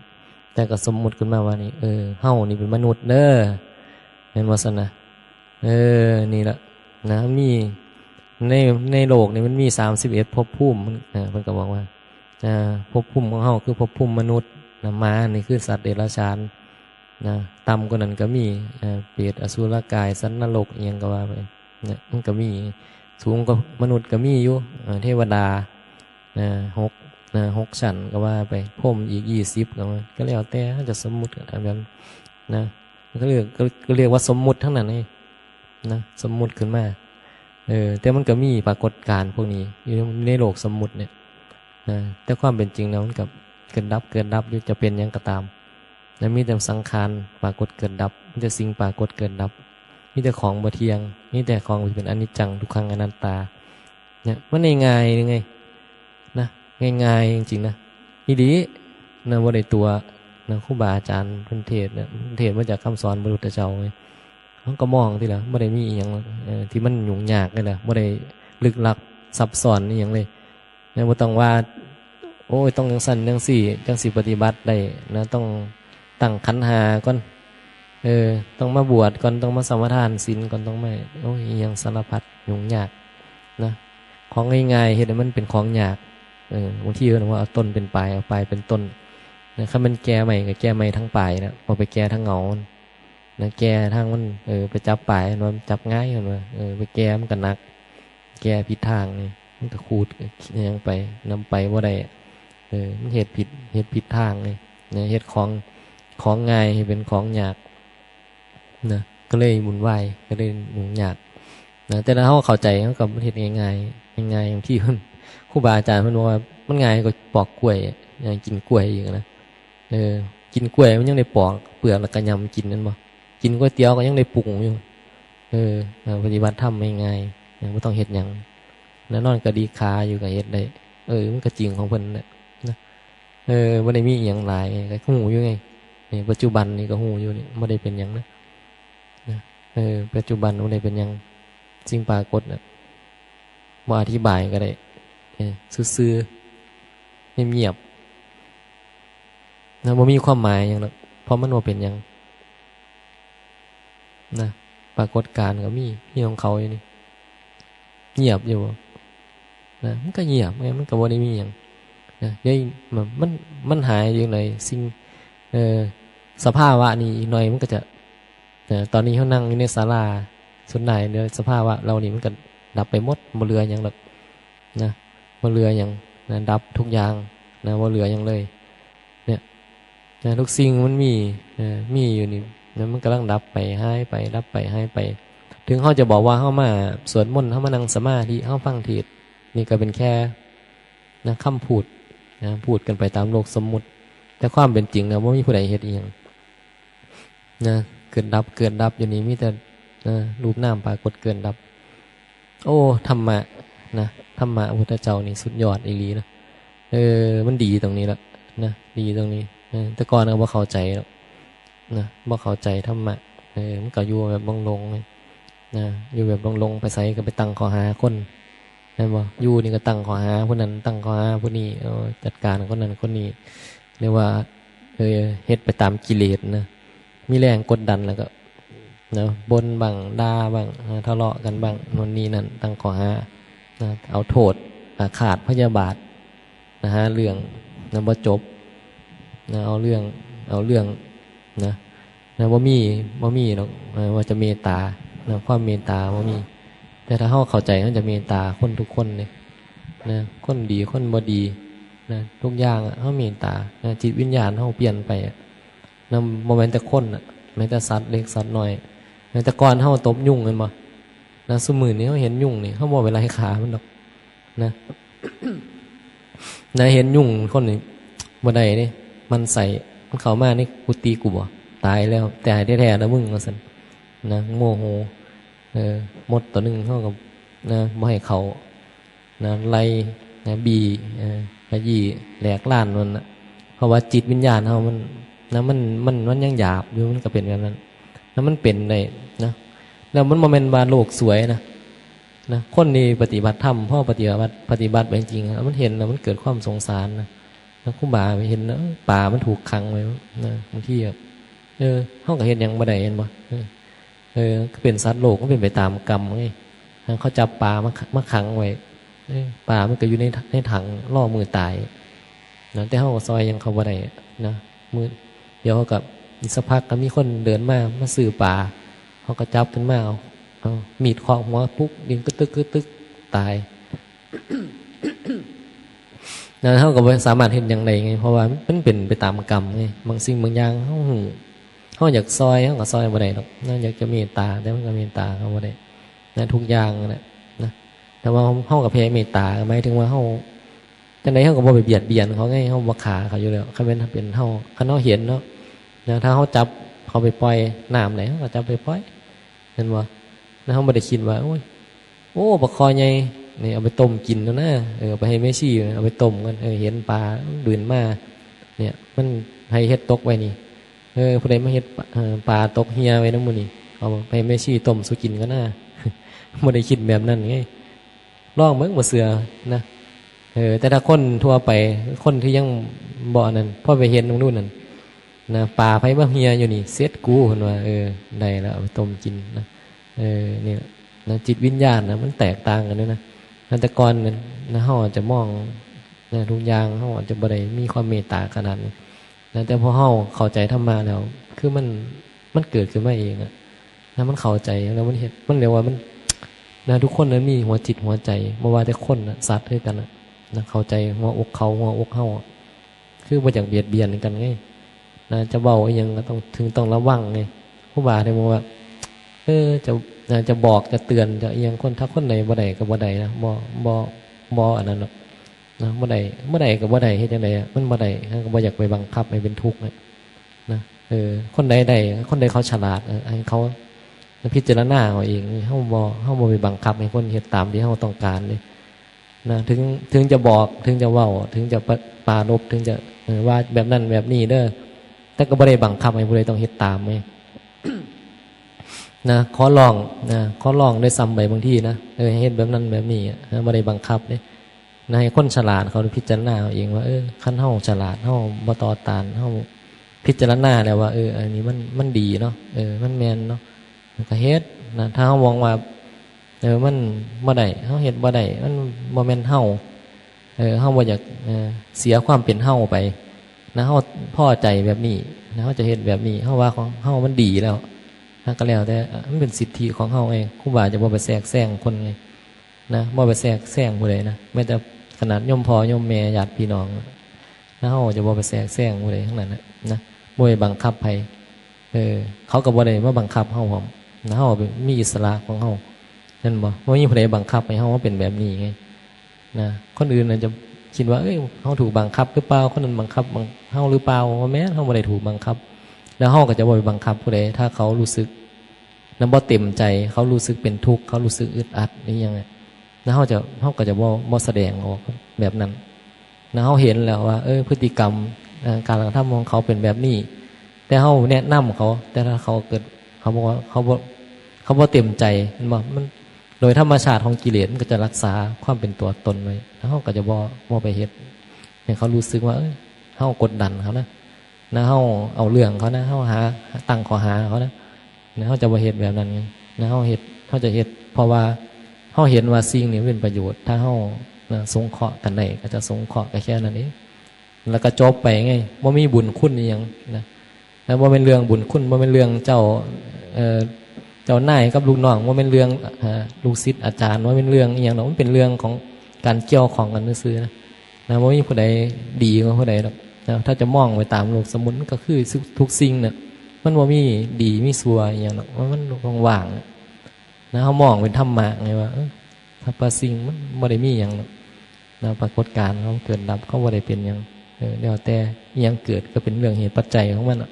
แต่ก็สมมุติขึ้นมาว่านี่ เออ เฮานี่เป็นมนุษย์เด้อ แม่นบ่ซั่นนะ เออ นี่ล่ะ นะ มี ใน ในโลกนี่มันมีสามสิบเอ็ดภพภูมิ มัน เออ เพิ่นก็บอกว่า อ่า ภพภูมิของเฮาคือภพภูมิมนุษย์ นะ หมานี่คือสัตว์เดรัจฉาน นะ ต่ำกว่านั้นก็มี อ่า เปรต อสุรกาย สัตว์นรก อิหยังก็ว่าไป เนี่ย มันก็มี สูงกว่ามนุษย์ก็มีอยู่ อ่า เทวดา นะ หก นะ หกชั้นก็ว่าไป พรหมอีกยี่สิบก็ว่า ก็แล้วแต่เฮาจะสมมุติกันเอาแบบ นะ ก็เรียก ก็ ก็เรียกว่าสมมุติทั้งนั้นไง นะ สมมุติขึ้นมา เออ แต่มันก็มีปรากฏการณ์พวกนี้อยู่ในโลกสมมุติเนี่ย นะ แต่ความเป็นจริงแล้วมันก็เกิดดับ เกิดดับอยู่ จะเป็นหยังก็ตาม นะ มีแต่สังขารปรากฏเกิดดับ มีแต่สิ่งปรากฏเกิดดับ มีแต่ของบ่เที่ยง มีแต่ของที่เป็นอนิจจัง ทุกขัง อนัตตา เนี่ย มันง่ายๆ นี่ไง นะ ง่ายๆ จริงๆ นะ อีหลี นะ บ่ได้ตั๋ว นะ ครูบาอาจารย์เพิ่นเทศน์เนี่ย เพิ่นเทศน์มาจากคำสอนพระพุทธเจ้าไง เฮาก็มองทีละ บ่ได้มีอิหยังหรอก เออ ที่มันยุ่งยากเลยล่ะ บ่ได้ลึกลับซับซ้อนอิหยังเลย นะ บ่ต้องว่า โอ้ย ต้องจังซั่นจังซี่ จังสิปฏิบัติได้ นะ ต้องตั้งขันธ์ห้าก่อน เออ ต้องมาบวชก่อน ต้องมาสมาทานศีลก่อน ต้องมา โอ้ย อิหยังสารพัดยุ่งยาก นะ ของง่ายๆ เฮ็ดให้มันเป็นของยาก เออ บางทีเพิ่นว่าเอาต้นเป็นปลาย เอาปลายเป็นต้น นะ คันมันแก่ไม้ก็แก่ไม้ทั้งปลายนะ บ่ไปแก่ทั้งเงามัน นะ แก่ทั้งมัน เออ ไปจับปลายมัน จับง่ายมันว่า เออ ไปแก่มันก็หนัก แก่ผิดทางนี่ มันก็ขูดอิหยังไป นำไปบ่ได้ เออ มันเฮ็ดผิด เฮ็ดผิดทางนี่ นะ เฮ็ดของ ของง่ายให้เป็นของยาก นะ ก็เลยวุ่นวาย ก็เลยยุ่งยาก นะ แต่ถ้าเฮาเข้าใจ เฮาก็เฮ็ดง่ายๆ ง่ายๆ อย่างที่ ครูบาอาจารย์เพิ่นบอกว่า มันง่ายกว่าปอกกล้วย อย่างกินกล้วยอีกนะ เออ กินกล้วยมันยังได้ปอกเปลือกแล้วก็ยำกิน แม่นบ่ กินก๋วยเตี๋ยวก็ยังได้ปรุงอยู่ เออ เออ ปฏิบัติธรรมง่ายๆ นะ บ่ต้องเฮ็ดหยัง นะ นอนกระดิกขาอยู่ก็เฮ็ดได้ เออ มันก็จริงของเพิ่นแหละ นะ เออ บ่ได้มีอิหยังหลาย ก็ฮู้อยู่ไง นี่ ปัจจุบันนี่ก็ฮู้อยู่นี่ บ่ได้เป็นหยังนะ นะ เออ ปัจจุบันบ่ได้เป็นหยัง สิ่งปรากฏน่ะ บ่อธิบายก็ได้ เออ ซื่อๆ เงียบๆ นะ บ่มีความหมายหยังดอก เพราะมันบ่เป็นหยัง นะ ปรากฏการณ์ก็มี มีของเขาอยู่นี่ เงียบอยู่บ่ นะ มันก็เงียบไง มันก็บ่ได้มีหยัง นะ เดี๋ยวมัน มัน มันหายอยู่ในสิ่ง เอ่อ สภาวะนี้ อีกหน่อยมันก็จะ นะ ตอนนี้เฮานั่งอยู่ในศาลา สุดท้ายเดี๋ยวสภาวะเหล่านี้มันก็ดับไปหมด บ่เหลือหยังดอก นะ บ่เหลือหยัง นะ ดับทุกอย่าง นะ บ่เหลือหยังเลย เนี่ย นะ ทุกสิ่งมันมี เอ่อ มีอยู่นี่ นะ มันกำลังดับไป หายไป ดับไป หายไป ถึงเฮาจะบอกว่าเฮามาสวดมนต์ เฮามานั่งสมาธิ เฮาฟังเทศน์ นี่ก็เป็นแค่ นะ คำพูด นะ พูดกันไปตามโลกสมมุติ แต่ความเป็นจริงนะ บ่มีผู้ใดเฮ็ดอิหยัง นะ เกิดดับ เกิดดับอยู่นี่ มีแต่ นะ รูปนามปรากฏเกิดดับ โอ้ ธรรมะ นะ ธรรมะพระพุทธเจ้านี่สุดยอดอีหลีนะ เออ มันดีตรงนี้ละ นะ ดีตรงนี้ เออ แต่ก่อนก็บ่เข้าใจหรอก นะ บ่เข้าใจธรรมะ ออ มันก็อยู่แบบหลงๆ นะ อยู่แบบหลงๆ ไปไสก็ไปตั้งข้อหาคน แม่นบ่ อยู่นี่ก็ตั้งข้อหาผู้นั้น ตั้งข้อหาผู้นี้ เออ จัดการคนนั้นคนนี้ หรือว่า เออ เฮ็ดไปตามกิเลสนะ มีแรงกดดันแล้วก็ นะ บ่นบ้าง ด่าบ้าง เออ ทะเลาะกันบ้าง โน่นนี่นั่น ตั้งข้อหา นะ เอาโทษ อาฆาตพยาบาท นะ หาเรื่อง นะ บ่จบ นะ เอาเรื่อง เอาเรื่อง นะ นะ บ่มี บ่มีดอก เออ ว่าจะเมตตา นะ ความเมตตาบ่มี แต่ถ้าเฮาเข้าใจ เฮาจะเมตตาคนทุกคนเลย นะ คนดี คนบ่ดี นะ ทุกอย่างอะ เฮาเมตตา นะ จิตวิญญาณเฮาเปลี่ยนไปอะ นะ บ่แม่นแต่คนอะ แม้แต่สัตว์เล็กสัตว์น้อย แม้แต่ก่อนเฮาตบยุงแม่นบ่ นะ ซุมื้อนี้เฮาเห็นยุงนี่ เฮาบ่ไปไล่ฆ่ามันดอก นะ นะ เห็นยุงคนนี่บ่ได้เด้ หมั่นไส้ มันเข้ามาในกุฏิกูบ่ ตายแล้ว ตายแท้ๆ นะมึง ว่าซั่น นะ โมโห เออ มดตัวหนึ่ง เฮาก็ นะ บ่ให้เข้า นะ ไล่ นะ บี้ เออ ขยี้ แหลกลานมันน่ะ เพราะว่าจิตวิญญาณเฮามัน นะ มัน มัน มันยังหยาบอยู่ มันก็เป็นแบบนั้น นะ มันเป็นได้ นะ แล้วมันบ่แม่นว่าโลกสวยนะ นะ คนที่ปฏิบัติธรรม พอปฏิบัติ ปฏิบัติไปจริงๆ แล้วมันเห็น แล้วมันเกิดความสงสารนะ นะ ครูบาเห็นนะ เออ ปลามันถูกขังไว้นะ บางทีแบบ เออ เฮาก็เฮ็ดหยังบ่ได้ เห็นบ่ เออ เออ ก็เป็นสัตว์โลก มันเป็นไปตามกรรมไง เขาจับปลามา มาขังไว้ เออ ปลามันก็อยู่ใน ในถัง รอมื้อตาย นะ แต่เฮาก็ซอยหยังเขาบ่ได้นะ มื้อเดียวเขาก็ อีกสักพักก็มีคนเดินมา มาซื้อปลา เขาก็จับขึ้นมา เอา เอามีดเคาะหัวปุ๊บ ดิ้นกึตึกกึตึก ตาย นะ เฮาก็บ่สามารถเฮ็ดหยังได้ไง เพราะว่ามันเป็นไปตามกรรมไง บางสิ่งบางอย่างเฮาฮู้ เฮาอยากซอย เฮาก็ซอยบ่ได้ดอกนะ อยากจะเมตตา แต่มันก็เมตตาเขาบ่ได้นะ ทุกอย่างนั่นแหละนะ แต่ว่าเฮาก็แผ่เมตตา หมายถึงว่าเฮา จั่งใดเฮาก็บ่ไปเบียดเบียนเขาไง เฮาบ่ฆ่าเขาอยู่แล้ว คันแม่นเป็นเฮา คันเฮาเห็นเนาะ นะ ถ้าเฮาจับเขาไปปล่อยน้ำไหน เฮาก็จับไปปล่อย เห็นบ่ แล้วเฮาบ่ได้คิดว่า โอ้ย โอ้ บักคอใหญ่ นี่เอาไปต้มกินแล้วนะ เออ เอาไปให้แม่ชี เอาไปต้มกัน เออ เห็นปลา มันดื่นมา เนี่ย มันให้เฮ็ดตกไว้นี่ เออ ผู้ใดมาเฮ็ดปลา เออ ปลาตกเหี่ยไว้นำมื้อนี้ เอาไปให้แม่ชีต้มสู่กินกันนะ บ่ได้คิดแบบนั้นไง ลองเบิ่ง บ่เชื่อนะ เออ แต่ถ้าคนทั่วไป คนที่ยังบ่อันนั้น พอไปเห็นตรงนู้นนั่น นะ ปลาไผมาเหี่ยอยู่นี่ เสร็จกู เพิ่นว่า เออ ได้แล้ว เอาไปต้มกินนะ เออ นี่แหละนะ จิตวิญญาณนะ มันแตกต่างกันด้วยนะ นะ แต่ก่อนนั้นนะ เฮาอาจจะมองนะ ทุกอย่าง เฮาอาจจะบ่ได้มีความเมตตาขนาดนี้นะ แต่พอเฮาเข้าใจธรรมะแล้ว คือมัน มันเกิดขึ้นมาเองอะนะ มันเข้าใจแล้วมันเฮ็ด มันเรียกว่ามัน นะ ทุกคนนั้นมีหัวจิตหัวใจ บ่ว่าแต่คนน่ะ สัตว์คือกันน่ะ นะ เข้าใจหัวอกเขา หัวอกเฮาอะ คือบ่อยากเบียดเบียนกันไง นะ จะเว้าอิหยังก็ต้อง ถึงต้องระวังไง ครูบาได้บอกว่า เออ จะ นะ จะบอก จะเตือน จะอิหยังคน ถ้าคนใดบ่ได้ก็บ่ได้นะ บ่ บ่ บ่อันนั้นหรอก นะ บ่ได้ บ่ได้ก็บ่ได้ เฮ็ดจั่งใดอะ มันบ่ได้ เฮาก็บ่อยากไปบังคับให้เป็นทุกข์นะ นะ เออ คนใดได้ คนใดเขาฉลาด เออ ให้เขาพิจารณาเอาเอง เฮาบ่ เฮาบ่ไปบังคับให้คนเฮ็ดตามที่เฮาต้องการเด้ นะ ถึง ถึงจะบอก ถึงจะเว้า ถึงจะปะ ปรารภ ถึงจะ เออ ว่าแบบนั้นแบบนี้เด้อ แต่ก็บ่ได้บังคับให้ผู้ใดต้องเฮ็ดตามไง นะ ขอร้อง นะ ขอร้องด้วยซ้ำไปบางทีนะ เออ ให้เฮ็ดแบบนั้นแบบนี้อะ นะ บ่ได้บังคับเด้ นะ ให้คนฉลาดเขาพิจารณาเอาเองว่า เออ คันเฮาฉลาด เฮาบ่ต่อต้าน เฮาพิจารณาแล้วว่า เออ อันนี้มัน มันดีเนาะ เออ มันแม่นเนาะ มันก็เฮ็ดนะ ถ้าเฮามองว่า เออ มันบ่ได้ เฮาเฮ็ดบ่ได้ มันบ่แม่นเฮา เออ เฮาบ่อยาก เออ เสียความเป็นเฮาไป นะ เฮาพอใจแบบนี้ นะ เฮาจะเฮ็ดแบบนี้ เฮาว่าของเฮามันดีแล้ว นะ ก็แล้วแต่ เออ มันเป็นสิทธิของเฮาไง ครูบาจะบ่ไปแทรกแซงคนไง นะ บ่ไปแทรกแซงผู้ใดนะ แม้แต่ขนาดโยมพ่อโยมแม่ ญาติพี่น้อง นะ เฮาจะบ่ไปแทรกแซงผู้ใดทั้งนั้นนะ นะ บ่ไปบังคับไผ เออ เขาก็บ่ได้มาบังคับเฮาพร้อม นะ เฮาเป็น มีอิสระของเฮา แม่นบ่ บ่มีผู้ใดบังคับให้เฮามาเป็นแบบนี้ไง นะ คนอื่นอาจจะคิดว่า เอ้ย เฮาถูกบังคับหรือเปล่า คนนั้นบังคับบัง เฮาหรือเปล่า บ่แม่น เฮาบ่ได้ถูกบังคับ แล้วเฮาก็จะบ่ไปบังคับผู้ใด ถ้าเขารู้สึก นะ บ่เต็มใจ เขารู้สึกเป็นทุกข์ เขารู้สึกอึดอัด อีหยังอะ นะ เฮาจะ เฮาก็จะบ่ บ่แสดงออกแบบนั้น นะ เฮาเห็นแล้วว่า เออ พฤติกรรม เอ่อ การกระทำของเขาเป็นแบบนี้ แต่เฮาแนะนำเขา แต่ถ้าเขาเกิด เขาบอกว่าเขาบ่เขาบ่เต็มใจ เห็นบ่ มันโดยธรรมชาติของกิเลสมันก็จะรักษาความเป็นตัวตนไว้ แล้วเขาก็จะบ่บ่ไปเฮ็ดให้เขารู้สึกว่า เอ้ย เขากดดันเขานะ นะ เขาเอาเรื่องเขานะ เขาหาตั้งข้อหาเขานะ นะ เขาจะบ่เฮ็ดแบบนั้นไง นะ เขาเฮ็ด เขาจะเฮ็ด เพราะว่าเขาเห็นว่าสิ่งนี้เป็นประโยชน์ ถ้าเขา นะ สงเคราะห์กันได้ ก็จะสงเคราะห์กันแค่นั้นเอง แล้วก็จบไปไง บ่มีบุญคุณอิหยังนะ แล้วบ่เป็นเรื่องบุญคุณ บ่เป็นเรื่องเจ้า เอ่อ เจ้านายกับลูกน้อง บ่เป็นเรื่อง อ่า ลูกศิษย์อาจารย์ บ่เป็นเรื่องอิหยังดอก มันเป็นเรื่องของการเกี่ยวข้องกันซื่อๆนะ นะ บ่มีผู้ใดดีกว่าผู้ใดดอกนะ ถ้าจะมองไปตามโลกสมมุติ มันก็คือทุกสิ่งน่ะ มันบ่มีดีมีชั่วอิหยังดอก มัน มันว่างๆน่ะ นะ เขามองเป็นธรรมะไงว่า เออ สรรพสิ่งมันบ่ได้มีหยังดอกนะ ปรากฏการณ์เขาเกิดดับ เขาบ่ได้เป็นหยัง เออ แล้วแต่อิหยังเกิดก็เป็นเรื่องเหตุปัจจัยของมันน่ะ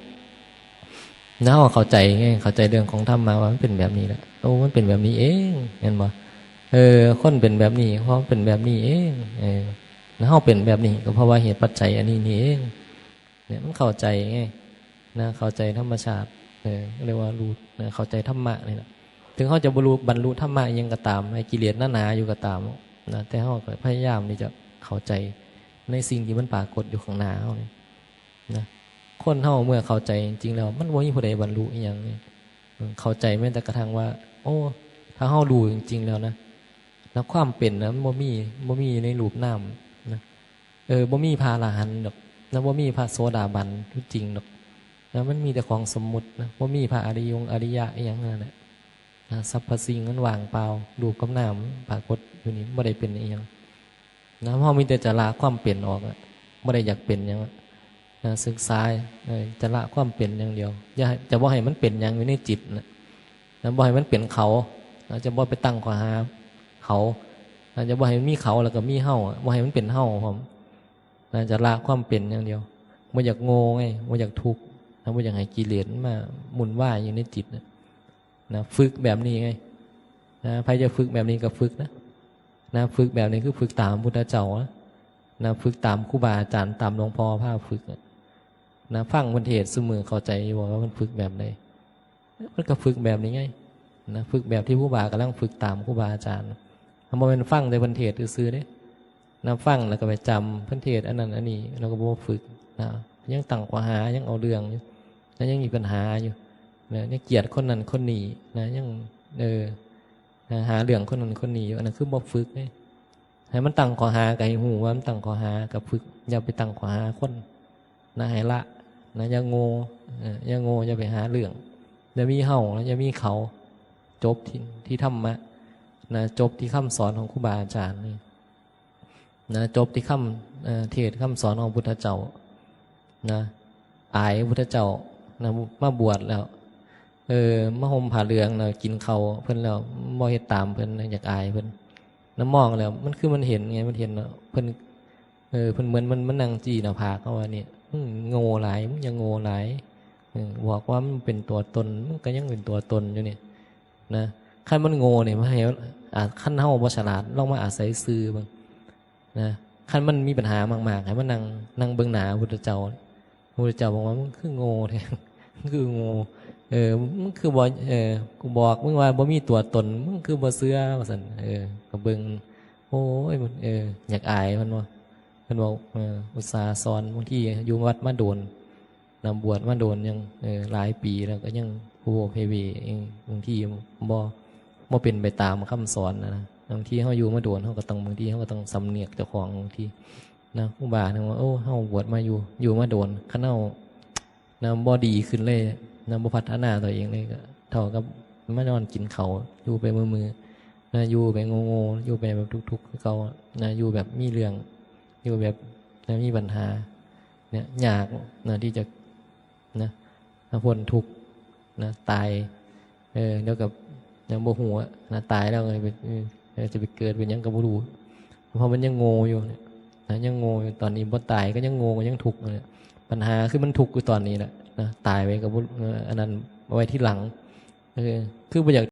นะ เขาเข้าใจไง เข้าใจเรื่องของธรรมะว่ามันเป็นแบบนี้แหละ โอ้ มันเป็นแบบนี้เอง เห็นบ่ เออ คนเป็นแบบนี้ เพราะเป็นแบบนี้เอง เออ แล้วเขาเป็นแบบนี้ก็เพราะว่าเหตุปัจจัยอันนี้นี่เอง เนี่ย มันเข้าใจไง นะ เข้าใจธรรมชาติ เออ เรียกว่ารู้ นะ เข้าใจธรรมะนี่แหละ ถึงเขาจะบรรลุ บรรลุธรรมะอิหยังก็ตาม ให้กิเลสหนาๆอยู่ก็ตาม นะ แต่เขาก็พยายามที่จะเข้าใจในสิ่งที่มันปรากฏอยู่ข้างหน้าเขานี่นะ คนเขาเมื่อเข้าใจจริงๆแล้ว มันบ่มีผู้ใดบรรลุอิหยังนี่ เออ เข้าใจแม้แต่กระทั่งว่า โอ้ ถ้าเขารู้จริงๆแล้วนะ แล้วความเป็นนะ มันบ่มี บ่มีในรูปนามนะ เออ บ่มีพระอรหันต์ดอก นะ บ่มีพระโสดาบันตัวจริงดอกนะ มันมีแต่ของสมมุตินะ บ่มีพระอริยงอริยะอิหยังนั่นแหละนะ สรรพสิ่งมันว่างเปล่า รูปกับนามปรากฏอยู่นี่ บ่ได้เป็นอิหยังนะ เฮามีแต่จะละความเป็นออกอะ บ่ได้อยากเป็นหยังอะนะ ศึกษา เออ จะละความเป็นอย่างเดียว อย่าให้ จะบ่ให้มันเป็นหยังอยู่ในจิตนะ นะ บ่ให้มันเป็นเขา นะ จะบ่ไปตั้งข้อหาเขา นะ จะบ่ให้มันมีเขาแล้วก็มีเฮาอะ บ่ให้มันเป็นเฮาพร้อม นะ จะละความเป็นอย่างเดียว บ่อยากโง่ไง บ่อยากทุกข์ นะ บ่อยากให้กิเลสมันมาวุ่นวายอยู่ในจิตนะ นะ ฝึกแบบนี้ไง นะ ใครจะฝึกแบบนี้ก็ฝึกนะ นะ ฝึกแบบนี้คือฝึกตามพุทธเจ้านะ นะ ฝึกตามครูบาอาจารย์ ตามหลวงพ่อพาฝึกนะ นะ ฟังเพิ่นเทศน์ซุมื้อ เข้าใจอยู่ว่าเพิ่นฝึกแบบใด มันก็ฝึกแบบนี้ไง นะ ฝึกแบบที่ครูบากำลังฝึกตามครูบาอาจารย์ มันบ่แม่นฟังแต่เพิ่นเทศน์ซื่อๆเด้ นะ ฟังแล้วก็ไปจำเพิ่นเทศน์อันนั้นอันนี้ แล้วก็บ่ฝึกนะ ยังตั้งข้อหา ยังเอาเรื่องอยู่นะ ยังมีปัญหาอยู่นะ ยังเกลียดคนนั้นคนนี้นะ ยัง เออ นะ หาเรื่องคนนั้นคนนี้อยู่ อันนั้นคือบ่ฝึกไง ให้มันตั้งข้อหาก็ให้ฮู้ว่ามันตั้งข้อหา ก็ฝึก อย่าไปตั้งข้อหาคนนะ ให้ละนะ อย่าโง่ เออ อย่าโง่ อย่าไปหาเรื่อง อย่ามีเฮานะ อย่ามีเขา จบที่ ที่ธรรมะนะ จบที่คำสอนของครูบาอาจารย์นี่นะ จบที่คำ เอ่อ เทศน์คำสอนของพุทธเจ้านะ อายพุทธเจ้านะ มาบวชแล้ว เออ มาห่มผ้าเหลืองแล้ว กินข้าวเพิ่นแล้ว บ่เฮ็ดตามเพิ่นนะ อยากอายเพิ่นนะ มองแล้ว มันคือมันเห็นไง มันเห็นแล้ว เพิ่น เออ เพิ่นเหมือนมัน มันนั่งจี้หน้าผากเขาว่า เนี่ย มึงโง่หลาย มึงอย่าโง่หลาย เออ บอกว่ามันเป็นตัวตน มึงก็ยังเป็นตัวตนอยู่นี่นะ คันมันโง่นี่ มันให้ อ่า คันเฮาบ่ฉลาด ลองมาอาศัยซื่อเบิ่งนะ คันมันมีปัญหามากๆ ให้มันนั่ง นั่งเบิ่งหน้าพระพุทธเจ้า พระพุทธเจ้าบอกว่า มึงคือโง่แท้ มึงคือโง่ เออ มึงคือบ่ เออ กูบอกมึงว่าบ่มีตัวตน มึงคือบ่เชื่อ ว่าซั่น เออ ก็เบิ่ง โอ้ย มัน เออ อยากอายมันบ่ เพิ่นบอก เออ อุตส่าห์สอน บางทีอยู่วัดมาโดน นะ บวชมาโดนยัง เออ หลายปีแล้วก็ยังโวเพเว เอง บางทีบ่ บ่เป็นไปตามคำสอนนะ นะ บางทีเฮาอยู่มาโดน เฮาก็ต้อง บางทีเฮาก็ต้องสำนึกเจ้าของ บางทีนะ ครูบาเพิ่นว่า โอ้ เฮาบวชมาอยู่ อยู่มาโดน คันเฮา นะ บ่ดีขึ้นเลย นะ บ่พัฒนาตัวเองเลย ก็เท่ากับมานอนกินข้าว อยู่ไปมื้อๆ นะ อยู่ไปโง่ๆ อยู่ไปแบบทุกข์ๆ คือเก่า นะ อยู่แบบมีเรื่อง อยู่แบบ นะ มีปัญหา เนี่ย ยาก นะ ที่จะ นะ นะ พ้นทุกข์ นะ ตาย เออ เดี๋ยวกับ ยังบ่ฮู้อะ นะ ตายแล้วก็ไป เออ เดี๋ยวจะไปเกิดเป็นหยังก็บ่รู้ เพราะมันยังโง่อยู่เนี่ย นะ ยังโง่อยู่ ตอนนี้บ่ตายก็ยังโง่ ก็ยังทุกข์อยู่เนี่ย ปัญหาคือมันทุกข์อยู่ตอนนี้แหละ นะ ตายไปก็บ่ เออ อันนั้นเอาไว้ทีหลัง เออ คือบ่อยาก